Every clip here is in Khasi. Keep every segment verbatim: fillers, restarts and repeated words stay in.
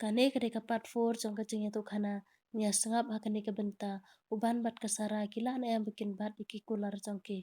Kane ka dei ka part four jong ka jingïathuhkhana. Ngi ïa sngap ha kane ka bynta, u Ban bad ka Sara ki lah ne em ba kin bat ïa ki kular jong ki.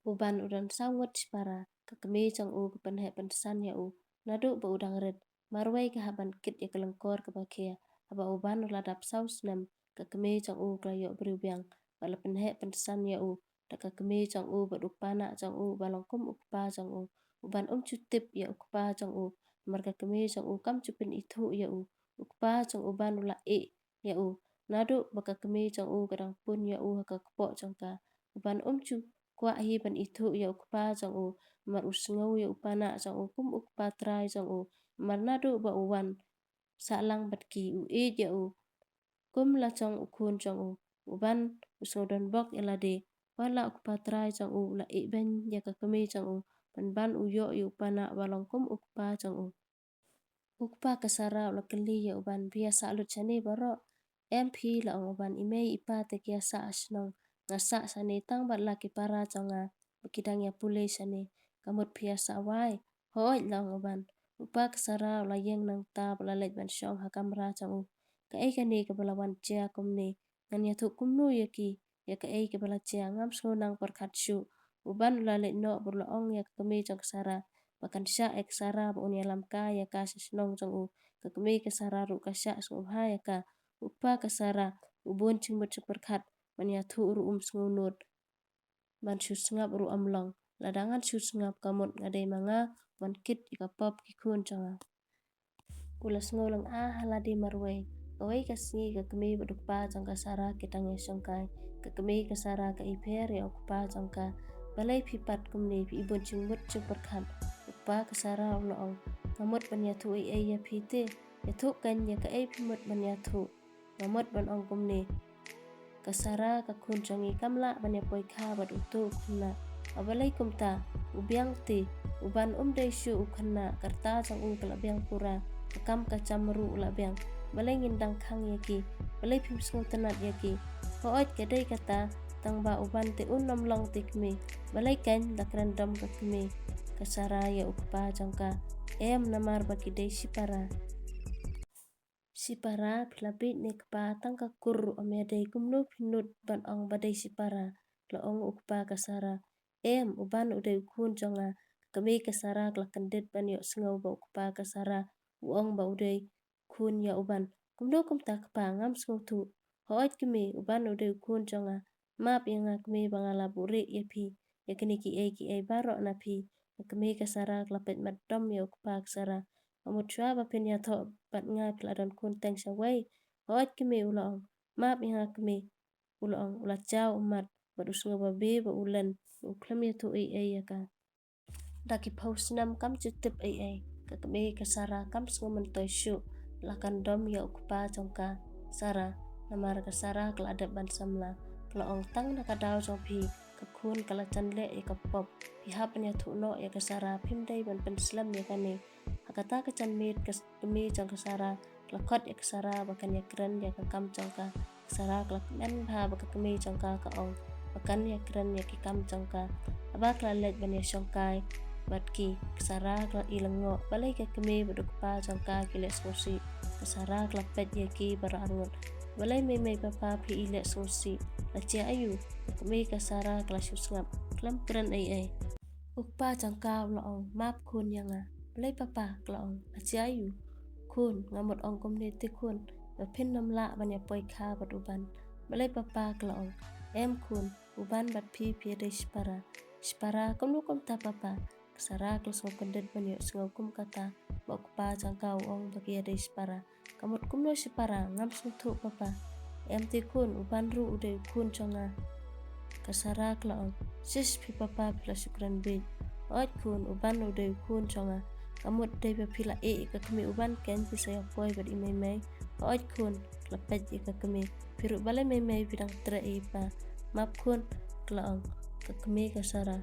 U Ban u don saw ngut shipara, ka kmie jong u ka pynheh pynsan ïa u naduh ba u dang rit. Marwei ka hap ban kit ïa ka lyngkor kaba khia. Haba u Ban u la dap saw snem, ka kmie jong u ka la ïoh briew biang, ba la pynheh pynsan ïa u da ka kmie jong u bad u kpa nah jong u ba long kum u kpa jong u. U Ban um ju tip ïa u kpa jong u, namar ka kmie jong u kam ju pynithuh ïa u. U kpa jong u Ban u la ïeh ïa u naduh ba ka kmie jong u ka dang pun ïa u ha ka kpoh jong ka. U Ban um ju kwah hi ban ithuh ïa u kpa jong u, namar u sngew ïa u kpa nah jong u kum u kpa trai jong u, namar naduh ba u wan sah lang bad ki u ïeit ïa u kum la jong u khun jong u. U Ban u sngew donbok ïa lade, wat la u kpa trai jong u u la ïehbeiñ ïa ka kmie jong u, pynban u ïoh ïa u kpa nah ba long kum u kpa jong u. U kpa ka Sara u la kylli ïa u Ban, phi ïa sah lut shane baroh? Em phi, la ong u Ban, i mei i pa te ki ïa sah ha shnong, nga sah shane tang bad la ki para jong nga ba ki dang ïa pule shane. Ka mut phi ïa sah wai? Hooid, la ong u Ban. U kpa ka Sara u la ïeng nangta bad la leit ban shong ha kamra jong u. Kaei kane kaba la wan jia kumne? Ngan ïathuh kumno ïa ki ïa kaei kaba la jia? Ngam sngew nang pyrkhat shuh. U Ban u la leit noh bad u la ong ïa ka kmie jong ka Sara ba kan shah ïa ka Sara ba un ïalam kai ïa ka sha shnong jong u. Ka kmie ka Sara ruh ka shah sngewbha ïa ka. U kpa ka Sara u bun jingmut jingpyrkhat, ban ïathuh ruh um sngewnud, ban shu sngap ruh um long. Lada ngan shu sngap ka mut nga dei ma nga ban kit ïa ka pop ki khun jong nga. U la sngew lynga ha lade marwei. Kawei ka sngi ka kmie bad u kpa jong ka Sara ki dang ïa shongkai. Ka kmie ka Sara ka ipher ïa u kpa jong ka. Balei phi pat kumne, phi i bun jingmut jingpyrkhat? U kpa ka Sara u la ong, nga mut ban ïathuh ei ei ïa phi te. Ïathuh keiñ ïa kaei phi mut ban ïathuh. Nga mut ban ong kumne, ka Sara ka khun jong ngi kam lah ban ïa poi kha bad uto u khynnah. Ba balei kumta? U biang te. U Ban um dei shuh u khynnah, ka rta jong u ka la biang pura, ka kam ka jam ruh u la biang. Balei ngin dang khang ïa ki? Balei phim sngewtynnat ïa ki? Hooid ka dei kata, tang ba u Ban te un ym long te kmie. Balei keiñ, la kren dom ka kmie ka Sara ïa u kpa jong ka. Em, namar ba ki dei shipara. Shipara? Phi la bieit ne kpa, tang ka kur ruh ym ïadei, kumno phi nud ban ong ba dei shipara? La ong u kpa ka Sara. Em, u Ban u dei u khun jong nga. Ka kmie ka Sara ka la kyndit ban ïohsngew ba u kpa ka Sara u ong ba u dei khun ïa u Ban. Kumno kumta kpa, ngam sngewthuh. Hooid kmie, u Ban u dei u khun jong nga. Map ïa nga kmie ba nga la buhrieh ïa phi, ïa kine kiei kiei baroh na phi. Ka kmie ka Sara ka la peit mat dom ïa u kpa ka Sara. Ka mut shuwa ba phin ïathoh bad nga phi la don khun teng shawei? Hooid kmie, u la ong. Map ïa nga kmie, u la ong. U la jaw ummat bad u sngew babe ba u len, u khlem ïathuh ei ei ïa ka. Da ki phew snem kam ju tip ei ei, ka kmie ka Sara kam sngew myntoi shuh, la kan dom ïa u kpa jong ka Sara, namar ka Sara ka la dep ban samla. Ka la ong, tang na ka daw jong phi, ka khun ka la jan leh ïa ka pop. Phi hap ban ïathuh noh ïa ka Sara, phim dei ban pynslem ïa kane. Ha kata ka janmiet ka kmie jong ka Sara ka la khot ïa ka Sara ba kan ïakren ïa ka kam jong ka. Ka Sara ka la kmen bha ba ka kmie jong ka ka ong ba kan ïakren ïa ki kam jong ka. Haba ka la leit ban ïashongkai bad ki, ka Sara ka la i lyngngoh balei ka kmie bad u kpa jong ka ki leh sngewsih. Ka Sara ka la peit ïa ki baroh arngut. Balei mei mei papa phi i leh sngewsih? La jia aiu? Ka kmie ka Sara ka la shu sngap, khlem kren ei ei. U kpa jong ka u la ong, map khun ïa nga. Balei papa? Ka la ong. La jia aiu? Khun, nga mut ong kumne te khun, ba phin ym lah ban ïa poi kha bad u Ban. Balei papa? Ka la ong. Em khun, u Ban bad phi phi ïa dei shipara. Shipara? Kumno kumta papa? Ka Sara ka la sngew kyndit ban ïohsngew kum kata ba u kpa jong ka u ong ba ki ïa dei shipara. Ka mut kumno shipara? Ngam sngewthuh papa. Em te khun, u Ban ruh u dei u khun jong nga. Ka Sara ka la ong, shish phi papa, phi la shu kren bieit. Hooid khun, u Ban u dei u khun jong nga. Ka mut dei ba phi la ïeh ïa ka kmie u Ban keiñ phi sa ïa poi bad i mei mei. Hooid khun, ka la peit ïa ka kmie. Phi ruh balei mei mei phi dang treh ïa i pa? Map khun, ka la ong ka kmie ka Sara.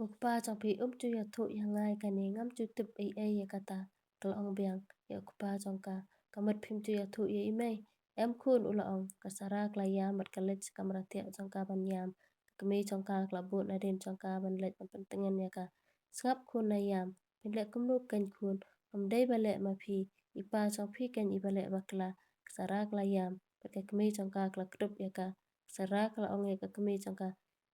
U kpa jong phi um ju ïathuh ïa nga ïa kane, ngam ju tip ei ei ïa kata. Ka la ong biang ïa u kpa jong ka. Ka mut phim ju ïathuh ïa i mei? Em khun, u la ong. Ka Sara ka la ïam bad ka leit sha kamra thiah jong ka ban ïam. Ka kmie jong ka ka la bud nadien jong ka ban leit ban pyntngen ïa ka. Sngap khun, na ïam. Phin leh kumno keiñ khun? Ym dei ba leh ma phi, i pa jong phi keiñ iba leh bakla. Ka Sara ka la ïam, bad ka kmie jong ka ka la kdup ïa ka. Ka Sara ka la ong ïa ka kmie jong ka,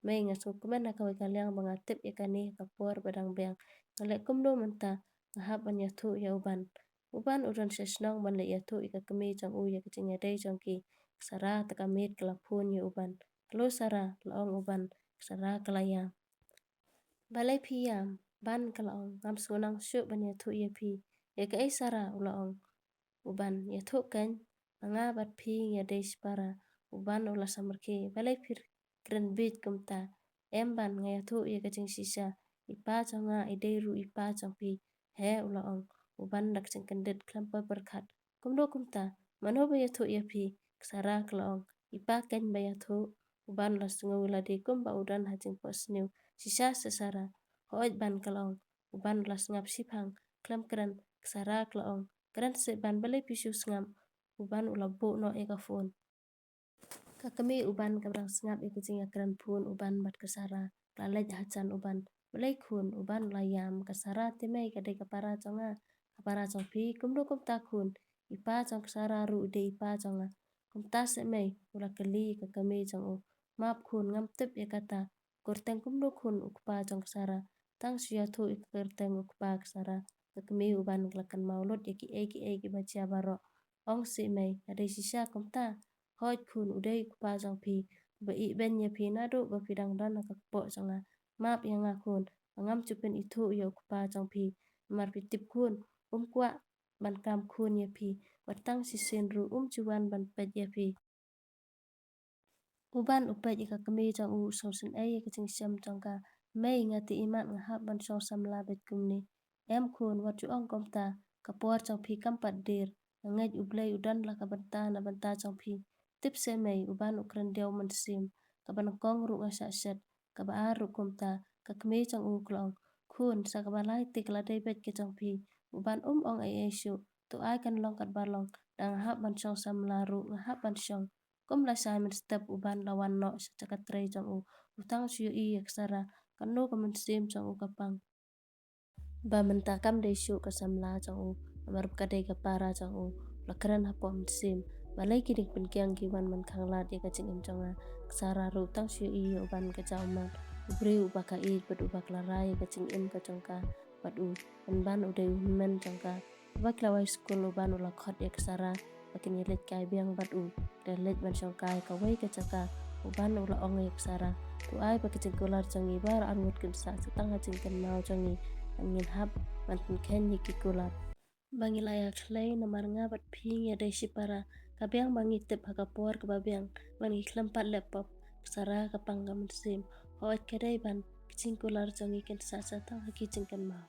mei, nga sngewkmen ha kawei ka liang ba nga tip ïa kane ha ka por ba dang biang. Nga leh kumno mynta, nga hap ban ïathuh ïa u Ban. U Ban u don sha shnong ban leit ïathuh ïa ka kmie jong u ïa ka jingïadei jong ki. Ka Sara te ka miet ka la phone ïa u Ban. Hello Sara, la ong u Ban. Ka Sara ka la ïam. Balei phi ïam? Ban ka la ong. Ngam sngewthuh shuh ban ïathuh ïa phi. Ïa kaei Sara? U la ong. U Ban, ïathuh keiñ, ma nga bad phi ngi ïadei shipara. U Ban u la samrkhie. Balei phi kren bieit kumta? Em Ban, nga ïathuh ïa ka jingshisha. I pa jong nga i dei ruh i pa jong phi. He, u la ong u Ban da ka jingkyndit khlem pyrkhat. Kumno kumta? Mano ba ïathuh ïa phi? Ka Sara ka la ong. I pa keiñ ba ïathuh. U Ban u la sngew ïa lade kumba u don ha jingphohsniew. Shisha shisha Sara. Hooid Ban, ka la ong. U Ban u la sngap shiphang. Khlem kren, ka Sara ka la ong. Kren seh Ban, balei phi shu sngap? U Ban u la buh noh ïa ka phone. Ka kmie u Ban kaba dang sngap ïa ka jingïakren phone u Ban bad ka Sara, ka la leit hajan u Ban. Balei khun? U Ban u la ïam. Ka Sara te mei ka dei ka para jong nga. Ka para jong phi? Kumno kumta khun? I pa jong ka Sara ruh u dei i pa jong nga. Kumta seh mei? U la kylli ïa ka kmie jong u. Map khun, ngam tip ïa kata. Kyrteng kumno khun u kpa jong ka Sara? Tang shu ïathuh ïa ka kyrteng u kpa ka Sara. Ka kmie u Ban ka la kynmaw lut ïa kiei kiei kiba jia baroh. Ong seh mei, ka dei shisha kumta? Hooid khun, u dei u kpa jong phi. Uba ïehnoh ïa phi naduh ba phi dang don ha ka kpoh jong nga. Map ïa nga khun, ba ngam ju pynithuh ïa u kpa jong phi. Namar phi tip khun, um kwah ban kam khun ïa phi, bad tang shisien ruh um ju wan ban peit ïa phi. U Ban u peit ïa ka kmie jong u, u sngewsynei ïa ka jingshem jong ka. Mei, nga te imat nga hap ban shong samla beit kumne. Em khun, wat ju ong kumta, ka por jong phi kam pat dier. Nga ngeit U Blei u don la ka bynta na bynta jong phi. Tip seh mei, u Ban u kren diaw mynsiem. Kaba nyngkong ruh nga shah shet, kaba ar ruh kumta. Ka kmie jong u ka la ong. Khun, sa kaba lai te ka la dei beit ka jong phi. U Ban um ong ei ei shuh. To ai kan long katba long. Da nga hap ban shong samla ruh nga hap ban shong. Kum lashai mynstep u Ban la wan noh sha ka trei jong u. U tang shu ïohi ïa ka Sara. Kano ka mynsiem jong u ka pang. Ba mynta kam dei shuh ka samla jong u, namar ba ka dei ka para jong u. La kren hapoh mynsiem. Balei ki dieng pynkiang ki wan man khanglad ïa ka jingim jong nga? Ka Sara ruh tang shu ïohi ïa u Ban ka jaw mat. U briew uba ka ïeit bad uba ka la rai ïa ka jingim ka jong ka bad u. Ban Ban u dei u hynmen jong ka. Haba ki la wai skul u Ban u la khot ïa ka Sara ba kin ïa leit kai biang bad u. Ki la leit ban shong kai kawei ka jaka. U Ban u la ong ïa ka Sara, to ai ba ka jingkular jong ngi baroh arngut kin sah sa tang ha jingkynmaw jong ngi. Ngan ngin hap ban pynkheiñ ïa ki kular. Ba ngi la ïa khlei namar nga bad phi ngi ïadei shipara. Ka biang ba ngi tip ha ka por kaba biang ba ngi khlem pat leh pop. Ka Sara ka pang ka mynsiem. Hooid ka dei Ban, ki jingkular jong ngi kin sah sa tang ha ki jingkynmaw.